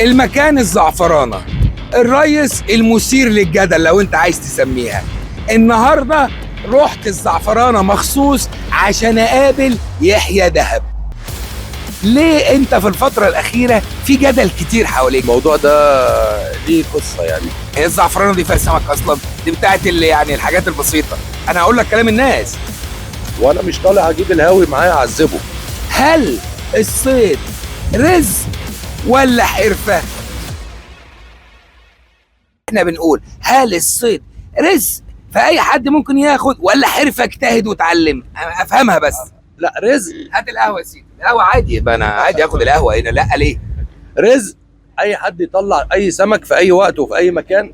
المكان الزعفرانة، الريس المثير للجدل لو انت عايز تسميها. النهاردة رحت الزعفرانة مخصوص عشان اقابل يحيى دهب. ليه انت في الفترة الأخيرة في جدل كتير حواليك؟ الموضوع ده ليه قصة يعني. هي الزعفرانة دي فيها سمك أصلا؟ دي بتاعت اللي يعني الحاجات البسيطة. أنا هقول لك كلام الناس. وانا مش طالع اجيب الهاوي معايا اعذبه. هل الصيد رزق ولا حرفة؟ احنا بنقول هل الصيد رزق فأي حد ممكن ياخد، ولا حرفة اجتهد وتعلم؟ افهمها بس. لا رزق. هات القهوة يا سيدي. القهوة عادي، يبقى انا عادي اخد القهوة هنا. لا ليه؟ رزق اي حد يطلع اي سمك في اي وقت وفي اي مكان.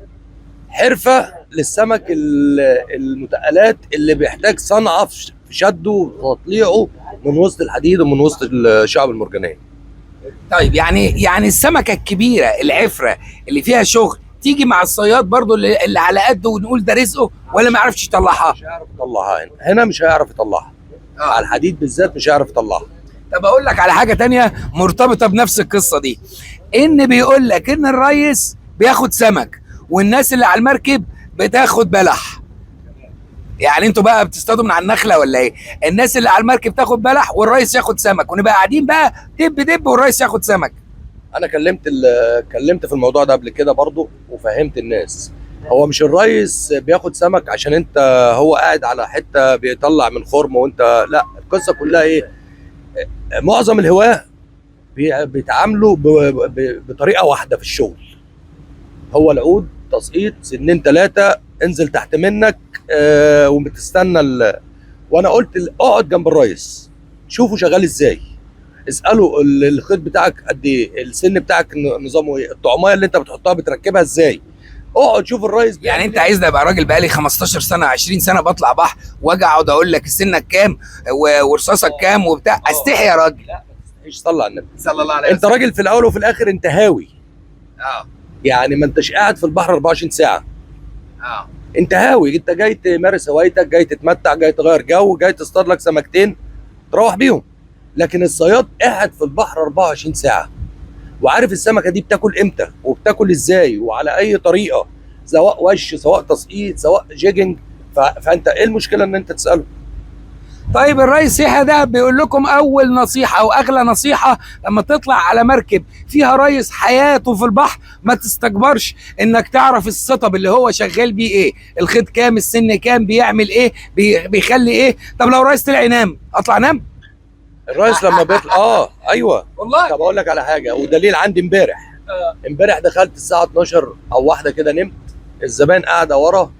حرفه للسمك المتقلات اللي بيحتاج صنعه في شده وتطليعه من وسط الحديد ومن وسط الشعب المرجانيه. طيب يعني السمكة الكبيرة العفرة اللي فيها شغل تيجي مع الصياد برضو اللي على قده ونقول ده رزقه، ولا ما يعرفش يطلعها؟ مش هيعرف يطلعها هنا، مش هيعرف يطلعها. على الحديد بالذات مش هيعرف يطلعها. طب اقول لك على حاجة تانية مرتبطة بنفس القصة دي، ان بيقول لك ان الريس بياخد سمك والناس اللي على المركب بتاخد بلح. يعني انتوا بقى بتصطادوا من على النخلة ولا ايه؟ الناس اللي على المركب تاخد بلح والريس ياخد سمك، ونبقى قاعدين بقى دب دب والريس ياخد سمك. انا كلمت في الموضوع ده قبل كده برضو وفهمت الناس. هو مش الريس بياخد سمك عشان انت هو قاعد على حتة بيطلع من خرم وانت لا. القصة كلها ايه؟ معظم الهواه بيتعاملوا بطريقة واحدة في الشغل. هو العود تسقيط سنين ثلاثة انزل تحت منك وبتستنى وانا قلت اقعد جنب الريس شوفوا شغال ازاي، اساله الخيط بتاعك قد ايه، السن بتاعك نظامه ايه، الطعمية اللي انت بتحطها بتركبها ازاي. اقعد شوف الريس يعني انت عايزني ابقى راجل بقالي 15 سنة 20 سنة بطلع بحر واجي اقعد اقول لك سنك كام ورصاصك كام وبتاع؟ استحي يا راجل. لا ما تستحيش، صلي على النبي صلى الله عليه انت راجل في الاول وفي الاخر انت هاوي. يعني ما انتش قاعد في البحر 24 ساعة. انت هاوي، انت جاي تمارس هوايتك، جاي تتمتع، جاي تغير جو، جاي تصطاد لك سمكتين تروح بيهم. لكن الصياد قاعد في البحر 24 ساعة وعارف السمكة دي بتاكل امتى وبتاكل ازاي وعلى اي طريقه، سواء وش سواء تسقيط سواء jigging. فانت ايه المشكلة ان انت تساله؟ طيب الريس يحيى دهب بيقول لكم اول نصيحة او اغلى نصيحة لما تطلع على مركب فيها ريس حياته في البحر، ما تستكبرش انك تعرف ال setup اللي هو شغال بيه ايه، الخيط كام، السن كام، بيعمل ايه، بيخلي ايه. طب لو الريس طلع ينام، اطلع نام؟ الريس لما بيطلع ايوه والله. طب اقول لك على حاجة ودليل عندي امبارح. امبارح دخلت الساعة 12 او واحدة كده نمت، الزبائن قاعدة ورا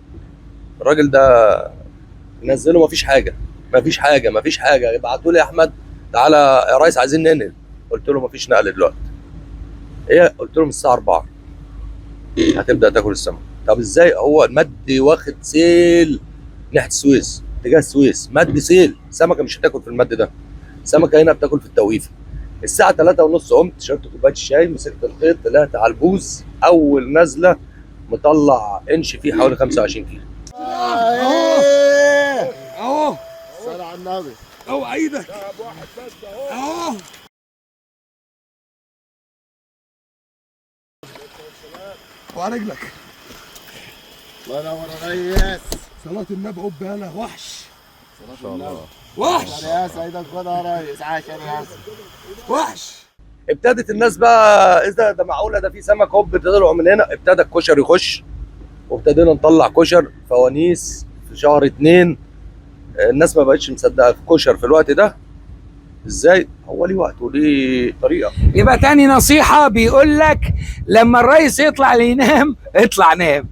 الراجل ده نزله مفيش حاجة مفيش حاجة مفيش حاجة. ابعتوا لي يا احمد تعالى يا ريس عايزين ننقل. قلت له مفيش نقل دلوقتي. ايه؟ قلت لهم الساعة 4 هتبدا تاكل السمك. طب ازاي؟ هو المد واخد سيل ناحية السويس، اتجاه السويس، مد سيل، سمكة مش هتاكل في المد ده، سمكة هنا بتاكل في التوقيفه. الساعة 3:30 قمت شربت كوباية الشاي، مسكت الخيط، طلعت على البوز، اول نزله مطلع انش فيه حوالي 25 كيلو. اهو صلى على النبي. اهو ايدك اهو. وعلى رجلك. الله ينور يا ريس. صلاة النبي قب انا وحش. ما شاء الله وحش يا سيدك. خدها يا ريس عشان يا وحش. ابتدت الناس بقى ايه ده معقولة ده في سمك هوب طلعوا من هنا. ابتدى الكشر يخش وابتدينا نطلع كشر فوانيس في شهر 2. الناس ما بقتش مصدقه في كشر في الوقت ده ازاي، هو ليه وقت وليه طريقه. يبقى تاني نصيحة بيقول لك لما الريس يطلع ينام اطلع نام.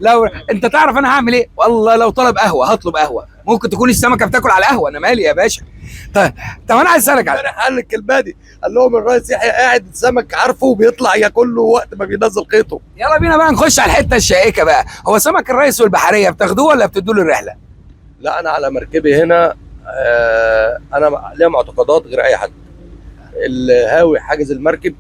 لو انت تعرف انا هعمل ايه، والله لو طلب قهوة هطلب قهوة، ممكن تكون السمكة بتاكل على قهوة، انا مالي يا باشا. طيب انا عايز اسالك على امبارح قال الكلمة دي، قال لهم الريس يحيى قاعد السمك عارفه وبيطلع ياكله وقت ما بينزل خيطه. يلا بينا بقى نخش على الحتة الشائكه بقى. هو سمك الريس والبحرية بتاخدوه ولا بتدوا له الرحلة؟ لا انا على مركبي هنا انا ليا معتقدات غير اي حد. الهاوي حاجز المركب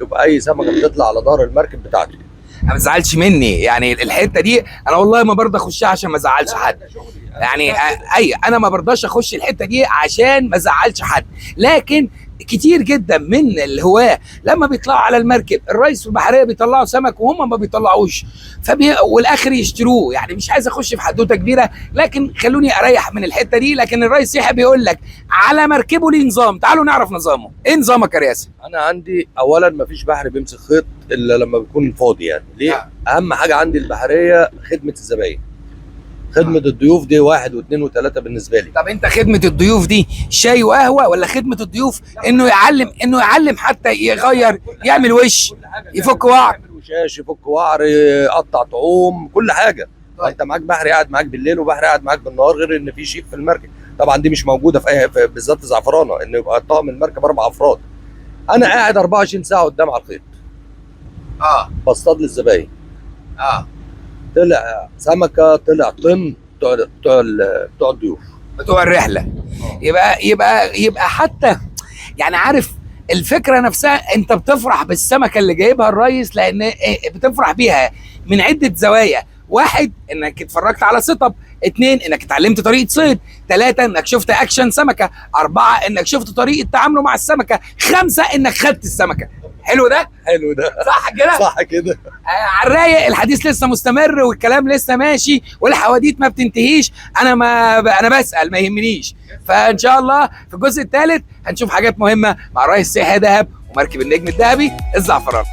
يبقى اي سمكة بتطلع على ظهر المركب بتاعته. ما تزعلش مني يعني الحتة دي انا والله ما برضى اخشها عشان ما ازعلش حد. يعني اي انا ما برضاش اخش الحتة دي عشان ما ازعلش حد، لكن كتير جدا من الهواه لما بيطلعوا على المركب الرئيس والبحرية بيطلعوا سمك وهم ما بيطلعوش، والاخر يشتروه. يعني مش عايز اخش في حدوتة كبيرة، لكن خلوني اريح من الحتة دي. لكن الرئيس يحيى بيقول لك على مركبة ليه نظام، تعالوا نعرف نظامه. ايه نظامك يا رياسة؟ انا عندي اولا مفيش بحر بيمسك خيط الا لما بيكون فاضي. يعني ليه؟ اهم حاجة عندي البحرية خدمة الزباين، خدمة الضيوف دي 1 و2 و3 بالنسبة لي. طب انت خدمة الضيوف دي شاي وقهوة، ولا خدمة الضيوف انه يعلم، انه يعلم حتى يغير، يعمل وش، يفك وعر، يعمل وشاش، يفك وعر، يقطع طعوم، كل حاجة. طيب. انت معاك بحري قاعد معاك بالليل وبحري قاعد معاك بالنهار، غير ان في شيف في المركب. طبعا دي مش موجودة في اي بالذات في زعفرانه، ان يبقى طاقم المركب 4 افراد. انا قاعد 24 ساعة قدام على الخيط، بصطاد للزباين. طلع سمكة، طلع طن، بتوع الضيوف، بتوع الرحلة. يبقى يبقى يبقى حتى يعني عارف الفكرة نفسها، انت بتفرح بالسمكه اللي جايبها الريس، لان بتفرح بيها من عده زوايا. 1 انك اتفرجت على setup، 2 انك اتعلمت طريقه صيد، 3 انك شفت اكشن سمكة، 4 انك شفت طريقه تعامله مع السمكة، 5 انك خدت السمكة. حلو ده؟ حلو ده. صح كده؟ صح كده. على الرايق، الحديث لسه مستمر والكلام لسه ماشي والحواديت ما بتنتهيش. انا ما انا بسأل ما يهمنيش. فان شاء الله في الجزء الثالث هنشوف حاجات مهمة مع الريس يحيى دهب ومركب النجم الذهبي الزعفران.